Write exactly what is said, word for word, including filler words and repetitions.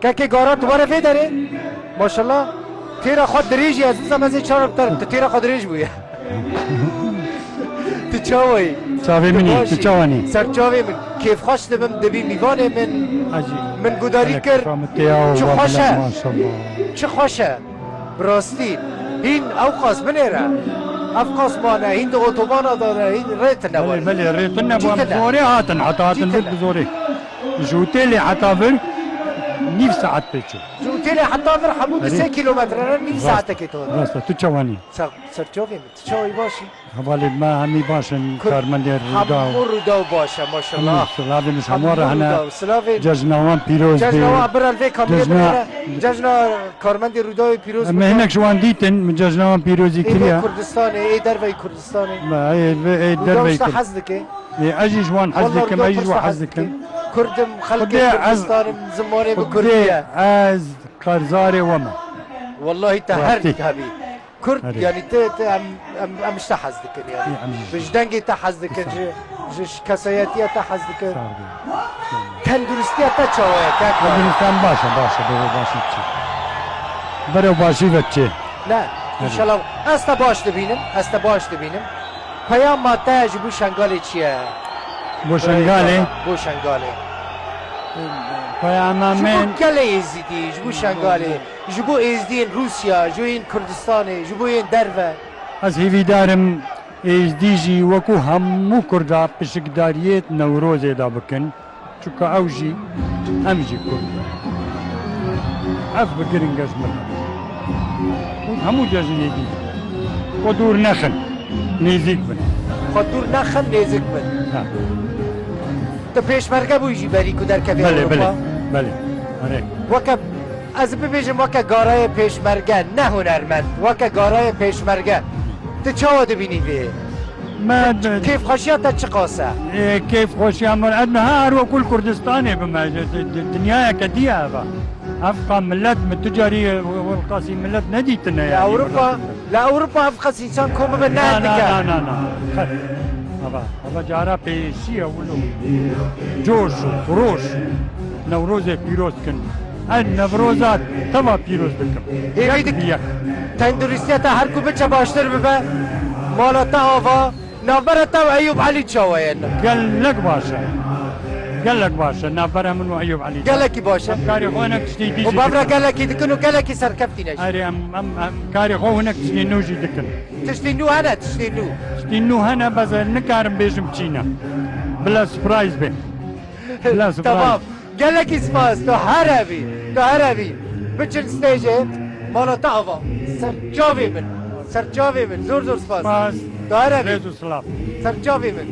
Kekê Gara, tu were vê derê. Maşallah. Têra xwe dirêj e, ez nizam ez ê çawa biterim. Tu têra xwe dirêj bûye. Tu çawa yî? Çavê min î, tu çawa nî? Ser çavê min. Kêfxweş dibim, dibî mîvanê min. Hacî. Min gudarî kir. Çi xweş e. Maşallah. Çi xweş e. Bi rastî. Hîn ew qas binêre. Ev qas mane. Hîn di otobana de ne. Hîn rê tune. Belê, belê, rê tune. Cî bû, em tune. Zorê hatin. Heta hatin vir bi zorê. Ji otelê heta vir nîv saet pê çû. Ji otelê heta vir hemû du sê kîlometre ne, nîv saetekê to. Rast e, tu çawa nî? Ser, ser çavê min, tu çawa yî, baş î? Hevalê me hemî baş in, karmendê Rûdaw. Hemû Rûdaw baş e, maşallah. Hemû silavên ji hemû re hene. Rûdaw, silavên. Cejna wan pîroz be. Cejna wan, bira li vê kamerê bigire. Cejna karmendê Rûdawê pîroz be. Me hinek ji wan dîtin, min cejna wan pîrozî kiriye. Ê Kurdistanê, ê derveyî Kurdistanê. Me, ê, ê derveyî Kurdistanê. Ê, ez jî ji wan hez dikim, ez jî ji wan hez dikim. Kurd im, xelkê Kurdistanê im, zimanê min kurdî ye. Ez qerzarê we me. Wellahî te her hebî. Kurd, yanî te, te em, em, em ji te hez dikin yanî. Ê, em jî. Ji dengê te hez dikin, ji, ji kesayetiya te hez dikin. Sağ ol. Tenduristiya te çawa ye, kaka? Tenduristiya min baş e, baş e, baş e, baş e çi. Berew başî ve çi. Ne, înşallah. Ez te baş dibînim, ez te baş dibînim. Peyama te ji bo Şengalê çi ye? Bo Şengalê? Bo Şengalê. Peyama min. Ji bo gelê Êzidî, ji bo Şengalê, ji bo Êzdiyên Rûsya, ji bo yên Kurdistanê, ji bo yên derve. Ez hêvîdar im Êzdî jî wekû hemû Kurda pişikdariyê Newrozê de bikin. Çunka ew jî, em jî Kurd in. Ev bi giring e ji min re. Û hemû cejnê dî. Xwe dûr nexin, nêzîk bin. Xwe dûr nexin, nêzîk bin. Ha. Tu pêşmerge bûyî jî berî ku derkevî Ewropa? Belê, belê, belê. Erê. Weke, ez bibêjim weke garayê pêşmerge, ne hunermend, weke garayê pêşmerge. Tu çawa dibînî vê? Me, kêfxweşiya te çiqas e? Ê, kêfxweşiya min, ez niha her wekû li Kurdistanê bim, e, di, di, dinyayeke dî ye ev e. Ev qa millet, min tu carî, e, welqasî millet nedîtine, yanî, Ewropa, li Ewropa ev qas însan kom bibe ne dike. Na, na, na, na. Eva, eva cara pêşî ye wilo. Coş û xuroş. Newrozê pîroz kin. Ez Newroza te va pîroz dikim. Hêvî dik-, tenduristiya te her ku biçe baştir bibe. Mala te ava. Navbera te û Eyûb Elî çawa ye? Gelek baş e. Gelek baş e. Navbera min û Eyûb Elî. Gelekî baş e. Em karê xwe hinek tiştê dî jî dikin. Û bavra gelekî dikin û gelekî serkeftî ne jî. Erê, em, em, em karê xwe hinek tiştê nû jî dikin. Tiştê nû hene, tiştê nû. Tiştê nû hene, bes ez nikarim bêjim çi ne. Bila surprise be. Bila surprise. Tamam. Gelekî spas, tu here bî, tu here bî. Biçin stêjê, mala te ava. Ser çavê min, ser çavê min. Zor zor spas. Spas. Tu here bî. Rêz û silav. Ser çavê min.